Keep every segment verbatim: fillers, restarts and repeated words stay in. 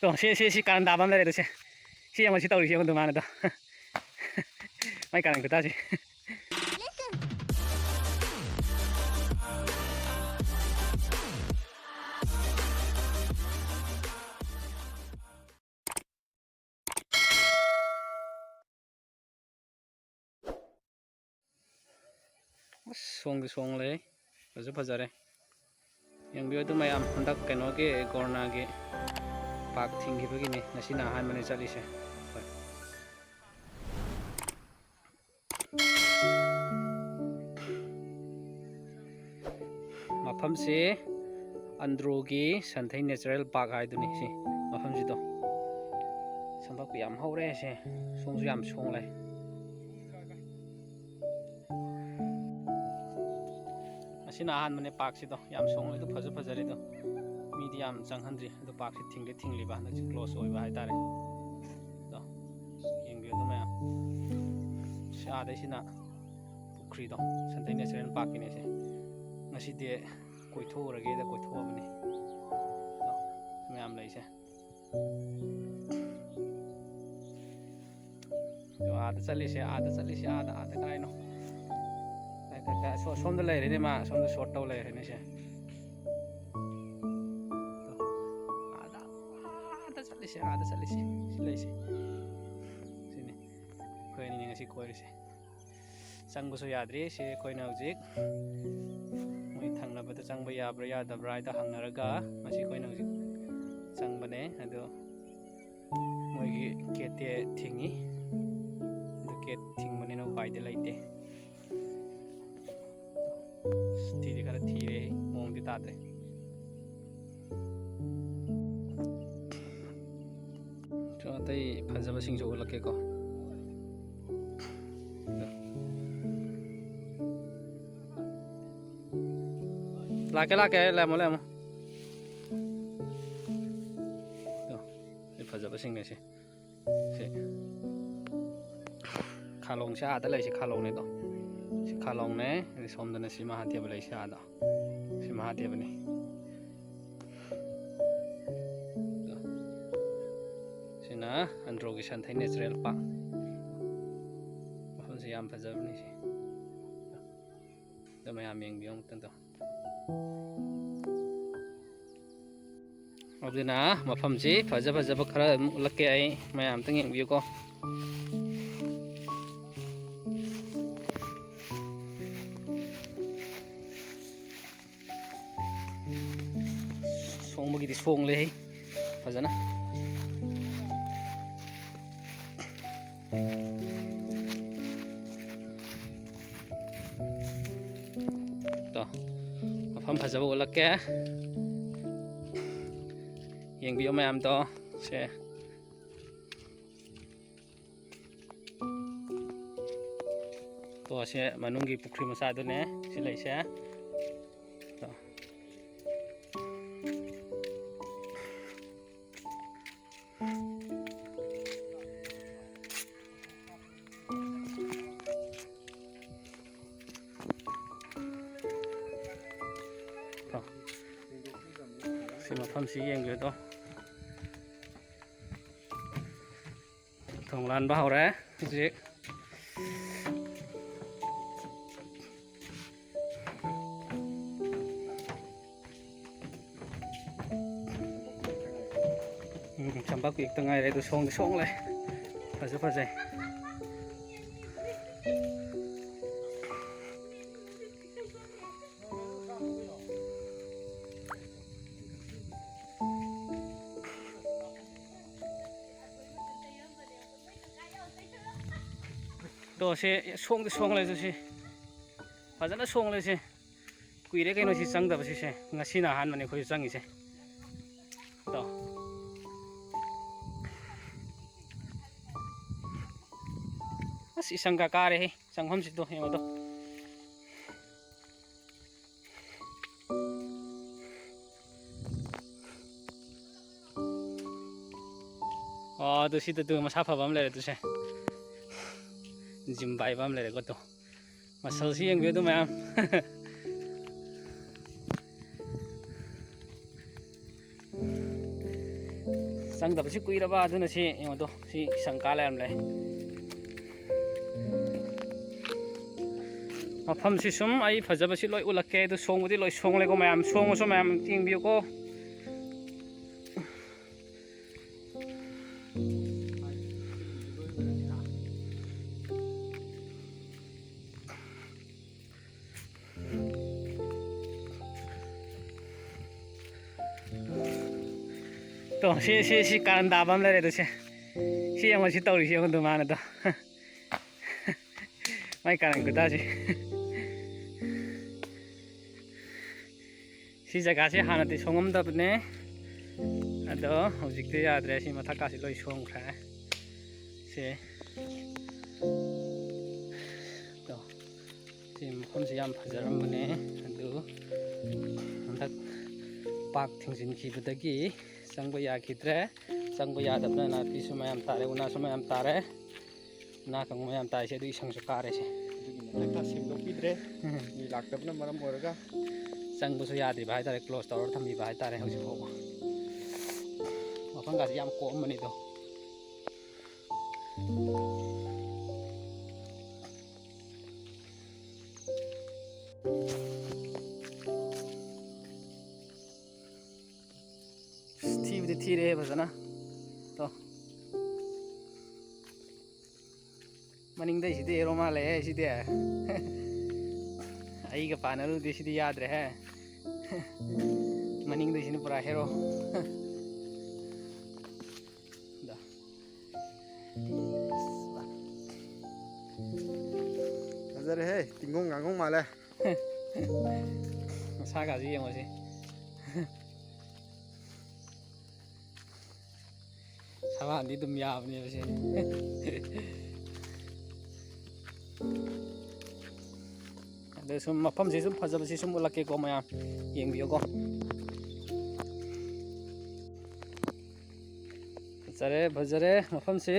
ꯇꯣ, ꯁꯤ, ꯁꯤ, ꯁꯤ ꯀꯥꯔꯟ ꯇꯥꯕ ꯑꯃ ꯂꯩꯔꯦ, ꯑꯗꯣ ꯁꯦ꯫ ꯁꯤ ꯌꯦꯡꯉꯣ, ꯁꯤ ꯇꯧꯔꯤꯁꯤ ꯌꯦꯡꯉꯣ, ꯑꯗꯨ ꯃꯥꯅꯗꯣ꯫ ꯃꯥꯏ ꯀꯥꯔꯟ ꯈꯨꯇꯥꯁꯤ꯫ ꯑꯁ, ꯁꯣꯡꯗꯤ ꯁꯣꯡ ꯂꯩ꯫ ꯐꯖ ꯐꯖꯔꯦ꯫ ꯌꯦꯡꯕꯤꯌꯨ ꯑꯗꯨ ꯃꯌꯥꯝ, ꯍꯟꯗꯛ ꯀꯩꯅꯣꯒꯤ ꯀꯣꯔꯣꯅꯥꯒꯤ ꯄꯥꯛ ꯊꯤꯡꯈꯤꯕꯒꯤꯅꯤ꯫ ꯉꯁꯤꯅ ꯑꯍꯥꯟꯕꯅꯤ ꯆꯠꯂꯤꯁꯦ꯫ ꯍꯣꯏ꯫ ꯃꯐꯝꯁꯤ ꯑꯟꯗ꯭ꯔꯣꯒꯤ ꯁꯟꯊꯩ ꯅꯦꯆꯔꯦꯜ ꯄꯥꯛ ꯍꯥꯏꯗꯨꯅꯤ꯫ ꯁꯤ ꯃꯐꯝꯁꯤꯗꯣ ꯁꯝꯄꯛꯄ ꯌꯥꯝ ꯍꯧꯔꯦ꯫ ꯁꯦ, ꯁꯣꯡꯁꯨ ꯌꯥꯝ ꯁꯣꯡ ꯂꯩ꯫ ꯑꯁꯤꯅ ꯑꯍꯥꯟꯕꯅꯦ ꯄꯥꯛꯁꯤꯗꯣ꯫ ꯌꯥꯝ ꯁꯣꯡꯂꯤꯗꯣ, ꯐꯖ ꯐꯖꯔꯤꯗꯣ꯫ ꯃꯤꯗꯤ ꯌꯥꯝ ꯆꯪꯍꯟꯗ꯭ꯔꯤ꯫ ꯑꯗꯣ ꯄꯥꯛꯁꯤ ꯊꯤꯡꯗꯤ ꯊꯤꯡꯂꯤꯕ, ꯍꯟꯗꯛꯁꯤ ꯀ꯭ꯂꯣꯁ ꯑꯣꯏꯕ ꯍꯥꯏꯇꯥꯔꯦ꯫ ꯑꯗꯣ ꯌꯦꯡꯕꯤꯌꯨ ꯑꯗꯨ ꯃꯌꯥꯝ꯫ ꯁꯤ ꯑꯥꯗꯩꯁꯤꯅ ꯄꯨꯈ꯭ꯔꯤꯗꯣ, ꯁꯟꯊꯩ ꯅꯦꯆꯔꯦꯜ ꯄꯥꯛꯀꯤꯅꯦ ꯁꯦ꯫ ꯉꯁꯤꯗꯤ ꯀꯣꯏꯊꯣꯛꯎꯔꯒꯦꯗ ꯀꯣꯏꯊꯣꯛꯑꯕꯅꯤ꯫ ꯑꯗꯣ ꯃꯌꯥꯝ ꯂꯩꯁꯦ꯫ ꯑꯗꯣ ꯑꯥꯗ ꯆꯠꯂꯤꯁꯦ, ꯑꯥꯗ ꯆꯠꯂꯤꯁꯦ, ꯑꯥꯗ, ꯑꯥꯗ ꯀꯥꯏꯅꯣ? ꯀꯥꯏ, ꯀꯥꯏ, ꯀꯥꯏ? ꯑꯁꯣ-, ꯑꯁꯣꯝꯗ ꯂꯩꯔꯦꯅꯦ ꯃꯥ, ꯑꯁꯣꯝꯗ ꯁꯣꯔꯠ ꯇꯧ ꯂꯩꯔꯦꯅꯦ ꯁꯦ꯫ ꯑꯗꯣ ꯑꯥꯗ, ꯑꯥꯗ ꯆꯠꯂꯤꯁꯦ, ꯑꯥꯗ ꯆꯠꯂꯤꯁꯦ꯫ ꯁꯤ ꯂꯩꯁꯦ꯫ ꯁꯤꯅꯤ ꯑꯩꯈꯣꯏ ꯑꯅꯤꯅꯦ ꯉꯁꯤ ꯀꯣꯏꯔꯤꯁꯦ꯫ ꯆꯪꯕꯁꯨ ꯌꯥꯗ꯭ꯔꯤ꯫ ꯁꯤ ꯑꯩꯈꯣꯏꯅ ꯍꯧꯖꯤꯛ ꯃꯣꯏ ꯊꯪꯅꯕꯗ ꯆꯪꯕ ꯌꯥꯕ꯭ꯔꯥ ꯌꯥꯗꯕ꯭ꯔꯥ ꯍꯥꯏꯗꯣ ꯍꯪꯅꯔꯒ ꯃꯁꯤ ꯑꯩꯈꯣꯏꯅ ꯍꯧꯖꯤꯛ ꯆꯪꯕꯅꯦ꯫ ꯑꯗꯣ ꯃꯣꯏꯒꯤ ꯒꯦꯠꯇꯤ ꯊꯤꯡꯉꯤ꯫ ꯑꯗꯨ ꯒꯦꯠ ꯊꯤꯡꯕꯅꯤꯅ ꯎꯄꯥꯏꯗꯤ ꯂꯩꯇꯦ꯫ ꯑꯁ, ꯊꯤꯗꯤ ꯈꯔ ꯊꯤꯔꯦ, ꯃꯑꯣꯡꯗꯤ ꯇꯥꯗ꯭ꯔꯦ꯫ ꯁꯣ, ꯑꯇꯩ ꯐꯖꯕꯁꯤꯡꯁꯨ ꯎꯠꯂꯛꯀꯦꯀꯣ꯫ ꯂꯥꯛꯀꯦ, ꯂꯥꯛꯀꯦ, ꯂꯩꯔꯝꯃꯣ, ꯂꯩꯔꯝꯃꯣ꯫ ꯁꯤ ꯐꯖꯕꯁꯤꯡꯅꯦ ꯁꯤ꯫ ꯁꯤ ꯈꯥꯂꯣꯡꯁꯦ ꯑꯥꯗ ꯂꯩꯁꯦ ꯈꯥꯂꯣꯡꯅꯦꯗꯣ꯫ ꯁꯤ ꯈꯥꯂꯣꯡꯅꯦ꯫ ꯑꯗꯩ ꯁꯣꯝꯗꯅ ꯁꯤ ꯃꯍꯥꯗꯦꯕ ꯂꯩꯁꯦ ꯑꯥꯗ꯫ ꯁꯤ ꯃꯍꯥꯗꯦꯕꯅꯤ꯫ ꯑꯟꯗ꯭ꯔꯣꯒꯤ ꯁꯟꯊꯩ ꯅꯦꯆꯔꯦꯜ ꯄꯥꯔꯛ꯫ ꯃꯐꯝꯁꯦ ꯌꯥꯝ ꯐꯖꯕꯅꯤ ꯁꯤ꯫ ꯑꯗꯣ ꯃꯌꯥꯝ ꯌꯦꯡꯕꯤꯌꯨ ꯑꯃꯨꯛꯇꯪꯗꯣ꯫ ꯑꯗꯨꯅ ꯃꯐꯝꯁꯤ ꯐꯖ ꯐꯖꯕ ꯈꯔ ꯑꯗꯨꯝ ꯎꯠꯂꯛꯀꯦ ꯑꯩ, ꯃꯌꯥꯝ ꯑꯝꯇꯪ ꯌꯦꯡꯕꯤꯌꯨꯀꯣ꯫ ꯁꯣꯡꯕꯒꯤꯗꯤ ꯁꯣꯡꯂꯦꯍꯦ ꯐꯖꯅ꯫ ꯇꯣ, ꯃꯐꯝ ꯐꯖꯕ ꯎꯠꯂꯛꯀꯦ, ꯌꯦꯡꯕꯤꯌꯨ ꯃꯌꯥꯝꯗꯣ꯫ ꯁꯦ꯫ ꯇꯣ, ꯁꯦ ꯃꯅꯨꯡꯒꯤ ꯄꯨꯈ꯭ꯔꯤ ꯃꯆꯥꯗꯨꯅꯦ ꯁꯤ ꯂꯩꯁꯦ꯫ ꯇꯣ꯫ ꯇꯣ꯫ ꯁꯤ ꯃꯐꯝꯁꯤ ꯌꯦꯡꯕꯤꯌꯨ ꯇꯣ꯫ ꯊꯣꯡ ꯂꯥꯟꯕ ꯍꯧꯔꯦ ꯍꯧꯖꯤꯛ꯫ ꯎꯝ, ꯆꯝꯄꯥꯛ ꯄꯤꯛꯇ ꯉꯥꯏꯔꯦ, ꯑꯗꯨ ꯁꯣꯡꯗꯤ ꯁꯣꯡꯂꯦ꯫ ꯐꯖ ꯐꯖꯩ꯫ ꯇꯣ, ꯁꯤ ꯁꯣꯡꯗꯤ ꯁꯣꯡꯂꯦ, ꯁꯤ ꯐꯖꯅ ꯁꯣꯡꯂꯦ꯫ ꯁꯤ ꯀꯨꯏꯔꯦ ꯀꯩꯅꯣ ꯁꯤ ꯆꯪꯗꯕ ꯁꯤꯁꯦ, ꯉꯁꯤꯅ ꯑꯍꯥꯟꯕꯅꯦ ꯑꯩꯈꯣꯏꯁꯨ ꯆꯪꯉꯤꯁꯦ꯫ ꯇꯣ꯫ ꯑꯁ, ꯏꯁꯪꯒ ꯀꯥꯔꯦꯍꯦ ꯆꯪꯐꯝꯁꯤꯗꯣ ꯌꯦꯡꯉꯣꯗꯣ꯫ ꯑꯣ, ꯑꯗꯨ ꯁꯤꯗ ꯑꯗꯨ ꯃꯁꯥ ꯐꯕ ꯑꯃ ꯂꯩꯔꯦ ꯑꯗꯨꯁꯦ꯫ ꯖꯤꯝ ꯄꯥꯏꯕ ꯑꯃ ꯂꯩꯔꯦꯀꯣ ꯑꯗꯣ꯫ ꯃꯁꯜꯁꯤ ꯌꯦꯡꯕꯤꯌꯨ ꯑꯗꯨ ꯃꯌꯥꯝ꯫ ꯆꯪꯗꯕꯁꯤ ꯀꯨꯏꯔꯕ, ꯑꯗꯨꯅ ꯁꯤ ꯌꯦꯡꯉꯣꯗꯣ, ꯁꯤ ꯏꯁꯪ ꯀꯥ ꯂꯩꯔꯝꯂꯦ꯫ ꯃꯐꯝꯁꯤ ꯁꯨꯝ ꯑꯩ ꯐꯖꯕꯁꯤ ꯂꯣꯏ ꯎꯠꯂꯛꯀꯦ꯫ ꯑꯗꯨ ꯁꯣꯡꯕꯗꯤ ꯂꯣꯏ ꯁꯣꯡꯂꯦꯀꯣ ꯃꯌꯥꯝ, ꯁꯣꯡꯉꯁꯨ ꯃꯌꯥꯝ ꯌꯦꯡꯕꯤꯌꯨꯀꯣ꯫ ꯇꯣ, ꯁꯤ, ꯁꯤ, ꯁꯤ ꯀꯥꯔꯟ ꯇꯥꯕ ꯑꯃ ꯂꯩꯔꯦ꯫ ꯑꯗꯨ ꯁꯤ, ꯁꯤ ꯌꯦꯡꯉꯣ, ꯁꯤ ꯇꯧꯔꯤꯁꯤ ꯌꯦꯡꯉꯣ꯫ ꯑꯗꯨ ꯃꯥꯅ ꯇꯣ꯫ ꯃꯥꯏ ꯀꯥꯔꯟ ꯈꯨꯇꯥꯁꯤ꯫ ꯁꯤ ꯖꯒꯥꯁꯤ ꯍꯥꯟꯅꯗꯤ ꯁꯣꯡꯉꯝꯗꯕꯅꯦ, ꯑꯗꯣ ꯍꯧꯖꯤꯛꯇꯤ ꯌꯥꯗ꯭ꯔꯦ꯫ ꯁꯤ ꯃꯊꯛꯀꯥꯁꯤ ꯂꯣꯏ ꯁꯣꯡꯈ꯭ꯔꯦ꯫ ꯁꯤ, ꯇꯣ, ꯁꯤ ꯃꯐꯝꯁꯤ ꯌꯥꯝ ꯐꯖꯔꯝꯕꯅꯦ, ꯑꯗꯨ ꯍꯟꯗꯛ ꯄꯥꯛ ꯊꯤꯡꯖꯤꯟꯈꯤꯕꯗꯒꯤ ꯆꯪꯕ ꯌꯥꯈꯤꯗ꯭ꯔꯦ꯫ ꯆꯪꯕ ꯌꯥꯗꯕꯅ ꯅꯥꯄꯤꯁꯨ ꯃꯌꯥꯝ ꯇꯥꯔꯦ, ꯎꯅꯥꯁꯨ ꯃꯌꯥꯝ ꯇꯥꯔꯦ꯫ ꯎꯅꯥ ꯀꯪꯕ ꯃꯌꯥꯝ ꯇꯥꯔꯤꯁꯦ, ꯑꯗꯨ ꯏꯁꯪꯁꯨ ꯀꯥꯔꯦꯁꯦ꯫ ꯑꯗꯨꯒꯤ ꯃꯊꯛꯇ ꯁꯦꯡꯗꯣꯛꯄꯤꯗ꯭ꯔꯦ꯫ ꯃꯤ ꯂꯥꯛꯇꯕꯅ ꯃꯔꯝ ꯑꯣꯏꯔꯒ꯫ ꯆꯪꯕꯁꯨ ꯌꯥꯗ꯭ꯔꯤꯕ ꯍꯥꯏꯇꯥꯔꯦ, ꯀ꯭ꯂꯣꯖ ꯇꯧꯔꯒ ꯊꯝꯕꯤꯕ ꯍꯥꯏꯇꯥꯔꯦ ꯍꯧꯖꯤꯛ ꯐꯥꯎꯕ꯫ ꯃꯐꯝꯒꯁꯤ ꯌꯥꯝ ꯀꯣꯛꯑꯝꯕꯅꯤꯗꯣ꯫ ꯑꯁ, ꯊꯤꯕꯗꯤ ꯊꯤꯔꯦꯍꯦ ꯐꯖꯅ꯫ ꯇꯣ꯫ ꯃꯅꯤꯡꯗꯩꯁꯤꯗꯤ ꯍꯦꯔꯣ ꯃꯥꯜꯂꯦꯍꯦ ꯁꯤꯗꯤ꯫ ꯑꯩꯒ ꯄꯥꯅꯔꯨꯗꯤ ꯁꯤꯗꯤ ꯌꯥꯗ꯭ꯔꯦꯍꯦ꯫ ꯃꯅꯤꯡꯗꯩꯁꯤꯅ ꯄꯨꯔꯥ ꯍꯦꯔꯣ꯫ ꯗꯥ꯫ ꯐꯖꯔꯦꯍꯦ, ꯇꯤꯡꯒꯣꯡ ꯉꯥꯡꯒꯣꯡ ꯃꯥꯜꯂꯦ꯫ ꯃꯁꯥꯒꯁꯤ ꯌꯦꯡꯉꯣꯁꯤ꯫ ꯁꯕꯥꯟꯗꯤ ꯑꯗꯨꯝ ꯌꯥꯕꯅꯦꯕ ꯁꯦ꯫ ꯑꯗꯣ ꯁꯨꯝ ꯃꯐꯝꯁꯤ ꯁꯨꯝ ꯐꯖꯕꯁꯤ ꯁꯨꯝ ꯎꯠꯂꯛꯀꯦꯀꯣ ꯃꯌꯥꯝ, ꯌꯦꯡꯕꯤꯌꯨꯀꯣ꯫ ꯐꯖꯔꯦ, ꯐꯖꯔꯦ ꯃꯐꯝꯁꯤ꯫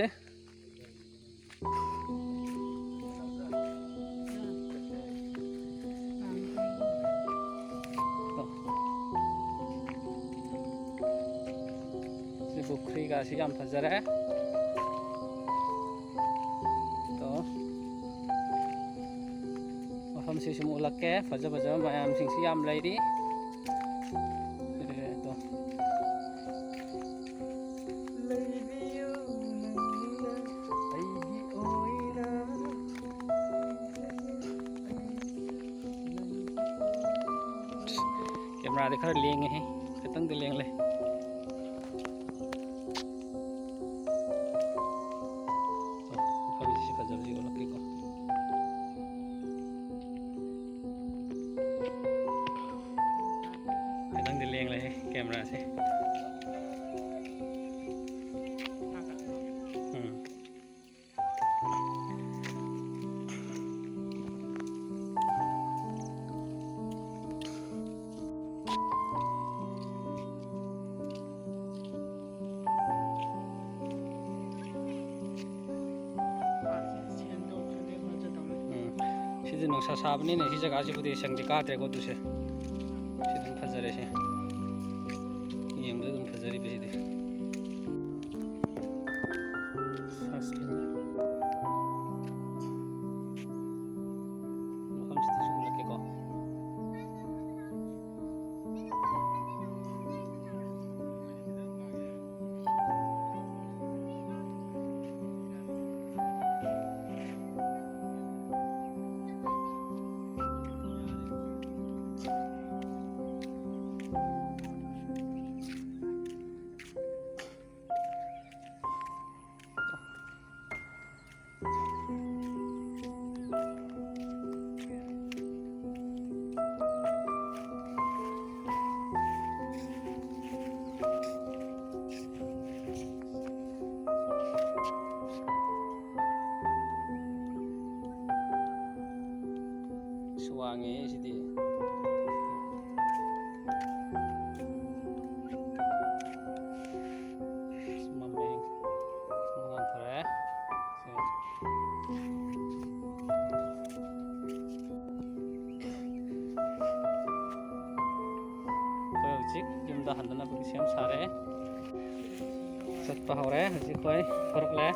ꯁꯤ ꯄꯨꯈ꯭ꯔꯤꯒꯁꯤ ꯌꯥꯝ ꯐꯖꯔꯦ꯫ ꯇꯣ, ꯃꯐꯝꯁꯤ ꯁꯨꯝ ꯎꯠꯂꯛꯀꯦ꯫ ꯐꯖ ꯐꯖꯕ ꯃꯌꯥꯝꯁꯤꯡꯁꯤ ꯌꯥꯝ ꯂꯩꯔꯤ꯫ ꯑꯦ, ꯇꯣ꯫ ꯂꯩꯕꯤꯌꯨ ꯅꯪꯅ ꯑꯩꯒꯤ ꯑꯣꯏꯅ꯫ ꯀꯦꯃꯦꯔꯥꯗꯤ ꯈꯔ ꯂꯦꯡꯉꯦꯍꯦ, ꯈꯤꯇꯪꯗꯤ ꯂꯦꯡꯂꯦ꯫ ꯃꯐꯝꯁꯤ ꯐꯖꯕꯁꯤ ꯎꯠꯂꯛꯀꯦꯀꯣ꯫ ꯈꯤꯇꯪꯗꯤ ꯂꯦꯡꯂꯦꯍꯦ ꯀꯦꯃꯦꯔꯥꯁꯦ꯫ ꯎꯝ꯫ ꯎꯝ꯫ ꯁꯤꯗꯤ ꯅꯨꯡꯁꯥ ꯁꯥꯕꯅꯤꯅ ꯁꯤ ꯖꯒꯥꯁꯤꯕꯨꯗꯤ ꯁꯪꯗꯤ ꯀꯥꯗ꯭ꯔꯦꯀꯣ ꯑꯗꯨꯁꯦ꯫ ꯁꯤ ꯑꯗꯨꯝ ꯐꯖꯔꯦ ꯁꯦ꯫ ꯌꯦꯡꯕꯗ ꯑꯗꯨꯝ ꯐꯖꯔꯤꯕ ꯁꯤꯗꯤ꯫ ꯃꯐꯝꯁꯤꯗꯁꯨ ꯎꯠꯂꯛꯀꯦꯀꯣ꯫ ꯁꯨ ꯋꯥꯡꯉꯦ ꯁꯤꯗꯤ꯫ ꯃꯃꯦꯡ ꯉꯥꯟꯊꯣꯔꯛꯑꯦ꯫ ꯁꯦ꯫ ꯑꯩꯈꯣꯏ ꯍꯧꯖꯤꯛ ꯌꯨꯝꯗ ꯍꯟꯅꯅꯕꯒꯤ ꯁꯦꯝ ꯁꯥꯔꯦ꯫ ꯆꯠꯄ ꯍꯧꯔꯦ ꯍꯧꯖꯤꯛ ꯑꯩꯈꯣꯏ꯫ ꯊꯣꯔꯛꯂꯦ꯫